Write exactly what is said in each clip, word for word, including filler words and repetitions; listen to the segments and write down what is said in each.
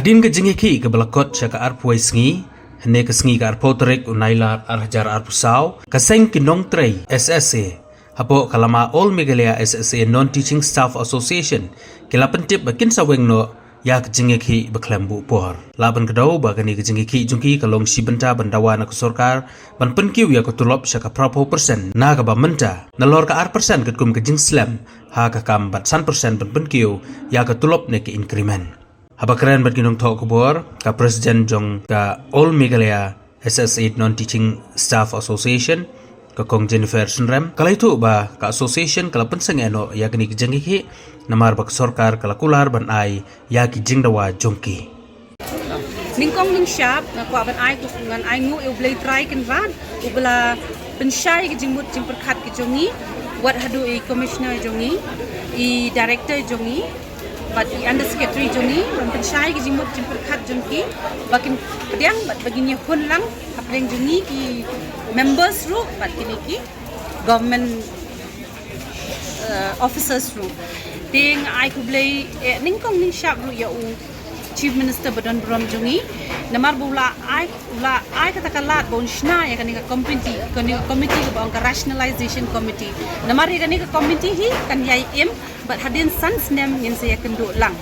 Hadien ka jingïakhih kaba la kot sha ka arphew sngi, hynne ka sngi ka arphew tarik u Nailar ar hajar arphew saw, ka seng ki nongtrei S S A hapoh ka lama All Meghalaya S S A Non-Teaching Staff Association ki la pyntip ba kin sa weng noh ïa ka jingïakhih ba khlem buh por. Lah ban kdew ba kane ka jingïakhih jong ki ka long shi bynta ban dawa na ka sorkar ban pynkiew ïa ka tulop sha ka phra phew percent na kaba mynta, nalor ka ar percent katkum ka jingslem ha ka kam bad san percent ban pynkiew ïa ka tulop ne ka increment. Haba kren bad ki nongthoh khubor, ka President jong ka All Meghalaya S S A Non-Teaching Staff Association, ka Kong Jennifer Synrem, ka la ïathuh ba ka association ka la pynsangeh noh ïa kane ka jingïakhih namar ba ka sorkar ka la kular ban ai ïa ki jingdawa jong ki. Nyngkong nyngshap nga kwah ban ai, ngan ai nguh ïa U Blei Trai Kynrad uba la pynshai ka jingmut jingpyrkhat ka jong ngi, wat haduh i commissioner jong ngi, i director jong ngi, bad i under secretary jong ngi, ban pynshai ka jingmut jingpyrkhat jong ki ba kin pdiang bad ba kin ïakhun lang hapdeng jong ngi ki members ruh bad kine ki government uh, officers ruh. Te nga ai khublei, eh, nyngkong nyngshap ruh ïa u Chief Minister ba don burom jong ngi namar ba u la ai, u la ai kata ka lad ba un shna ïa kane ka committee, kane ka committee kaba ong ka Rationalization Committee. Namar ïa kane ka committee hi kan ïai im bad hadien san snem ngin sa ïakynduh lang.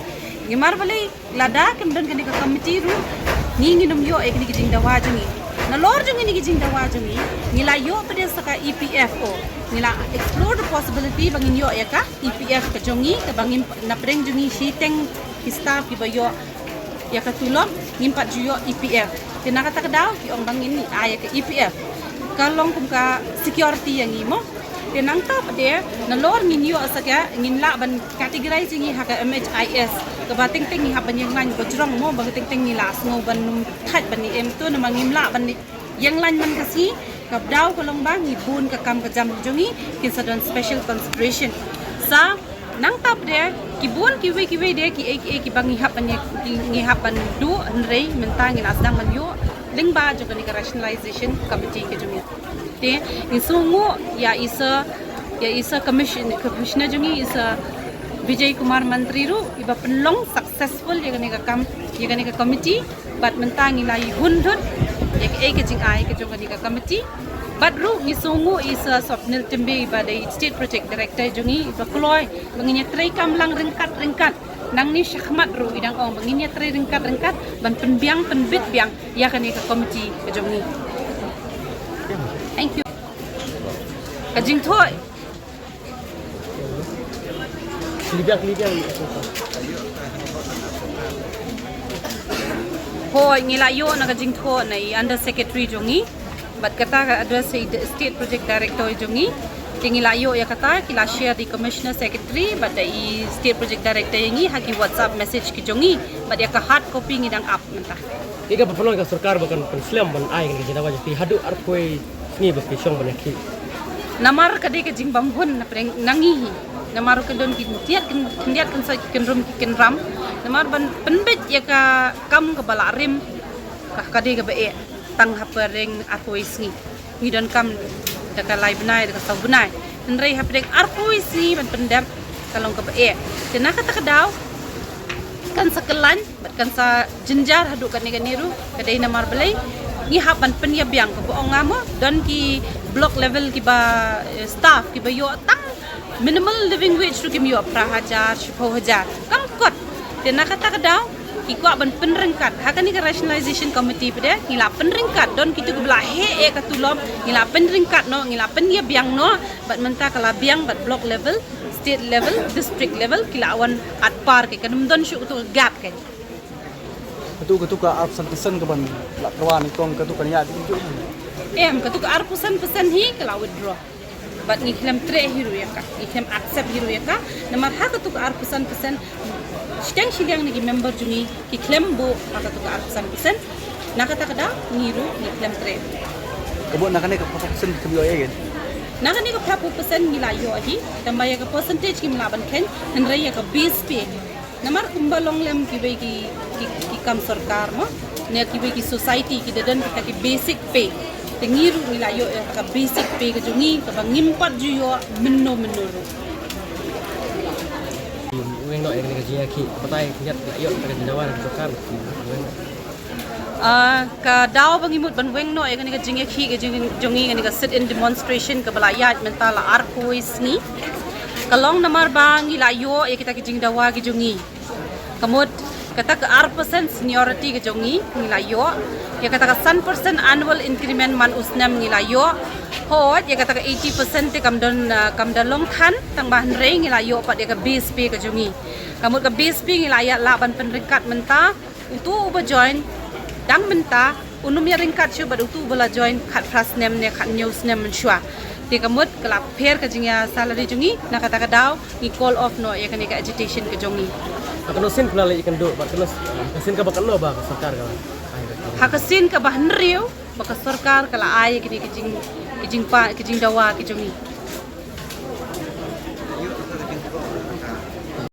Namar balei? Lada kim don kane ka committee ruh, ngi ngin ym ïoh ïa kine ki jingdawa jong ngi. Nalor jong kine ki jingdawa jong ngi, ngi la ïoh pat de sa ka E P F O. Ngi la explore the possibility ba ngin ïoh ïa ka E P F ka jong ngi, kaba ngin, napdeng jong ngi shiteng ki staff kiba ïoh ïa ka tulop, ngin pat ju ïoh E P F. Te na kata ka daw ki ong ba ngin ai ïa ka E P F. Ka long kum ka security ïa ngi mo. Te nangta pat de, nalor ngin ïoh sa ka, ngin lah ban categorize ïa ngi ha ka M H I S. Kaba teng teng ngi hap ban ïeng lain, ba jrong mo, ba teng teng ngi la sngew ban ym thait ban ïeng, to namar ngim lah ban ïeng lain man ka sngi. Ka daw ka long ba ngi bun ka kam ka jam jong ngi kin sa don special consideration. Sa nangta pat de, ki bun kiwei kiwei de kiei kiei kiba ngi hap ban ïa, ki, ngi hap ban duh, hynrei mynta ngi la sdang ban ïoh lyngba jong kane ka Rationalization Committee ka jong ngi. Te ngi sngewnguh ïa i Sir, ïa i Sir Commission-, Commissioner jong ngi, i Sir Vijay Kumar Mantri ruh, iba pynlong successful ïa kane ka kam, ïa kane ka committee. Bad mynta ngi la ïa hun lut ïa kaei ka jingai ka jong kane ka committee. Bad ruh ngi sngewnguh i Sir Swapnil Timbe, iba dei State Project Director jong ngi, iba kloi ba ngin ïa treikam lang ryngkat ryngkat. Nangne shakhmat ruh i dang ong ba ngin ïa trei ryngkat ryngkat ban pynbiang pynbit biang ïa kane ka committee ka jong ngi. Thank you. Ka jingthoh. Hooid, ngi la ïoh na ka jingthoh na i Under Secretary jong ngi. Bad kata ka address i State Project Director jong ngi. Te ngi la ïoh ïa kata, ki la share da i Commissioner Secretary bad da i State Project Director ïa ngi ha ki WhatsApp message ki jong ngi. Bad ïa ka hard copy ngi dang ap mynta. Ïa kaba pynlong ka sorkar ba kan pynslem ban ai ka jingdawa jong ki haduh arphew sngi ba ki shong ban ïakhih. Namar ka dei ka jingbymhun na pdeng na ngi hi. Namar ka don ki khyndiat, khyndiat kan sa kynrum ki kynram. Namar ban pynbeit ïa ka kam kaba la rim, ka, ka dei kaba eh. Tang hapdeng arphew sngi. Ngi donkam da ka lai bnai, da ka saw bnai. Hynrei hapdeng arphew sngi ban pyndep ka long kaba eh. Te na kata ka daw kan sa khlaiñ bad kan sa jynjar haduh kane kane ruh, ka dei namar balei ngi hap ban pynïabiang, kaba ong nga mo, don ki block level kiba, eh, staff kiba ïoh tang minimal living wage ruh kim ïoh phra hajar, shiphew hajar. Kam kot. Te na kata ka daw ki kwah ban pynryngkat. Ha kane ka Rationalization Committee pat de ngi la pynryngkat, don kitu kiba la heh eh ka tulop, ngi la pynryngkat noh, ngi la pynïabiang noh. Bad mynta ka la biang bad block level, state level, district level, ki la wan at par, ka kan ym don shuh katu ka gap ka. Katu, katu ka arphew san percent kaban la tyrwa nyngkong, katu kan ïa dei ju. Em, katu ka arphew san percent hi ka la withdraw. Bad ngi khlem treh hi ruh ïa ka, ngi khlem accept hi ruh ïa ka. Namar ha katu ka arphew san percent, shiteng shiliang na ki member jong ngi ki khlem buh ha katu ka arphew san percent. Na kata ka daw ngi ruh ngi khlem treh. Ka buh na kane ka phra phew percent kim ïoh ïa. Na kane ka phra phew percent ngi la ïoh hi, tangba ïa ka percentage kim lah ban kheiñ, hynrei ïa ka base pay. Namar kumba long lem kiwei ki, ki, ki kam sorkar mo, ne kiwei ki society ki da don kita ki basic pay. Te ngi ruh ngi la ïoh ïa ka basic pay ka jong ngi kaba ngim pat ju ïoh mynno mynno ruh. Noh ïa kane ka jingïakhih, batai khyndiat la ïoh ka jingdawa na ka sorkar. Ah, ka daw ba ngi mut ban weng noh ïa kane ka jingïakhih ka jing jong ngi, kane ka sit-in demonstration kaba la ïaid mynta la arphew sngi. Ka long namar ba ngi la ïoh ïa kita ki jingdawa ki jong ngi. Ka mut kata ka ar percent seniority ka jong ngi, ngi la ïoh. Ïa kata ka san percent annual increment man u snem ngi la ïoh. Hooid, ïa kata ka eighty percent te kam don, ah, kam da long than, tang ba hynrei ngi la ïoh pat ïa ka base pay ka jong ngi. Ka mut ka base pay ngi la ïa lah ban pynryngkat mynta, utu uba join dang mynta, un ym ïa ryngkat shuh bad utu uba la join khatphra snem ne khathynñiew snem mynshuwa. Te ka mut ka la pher ka jingïa salary jong ngi, na kata ka daw ngi call off noh ïa kane ka agitation ka jong ngi. Ka kano sien phi la leit ïakynduh bad kano, ka sien kaba kano ba ka sorkar ka la ai? Ha ka sien kaba hynriew ba ka sorkar ka la ai ïa kine ki jing, ki jingpa, ki jingdawa ki jong ngi.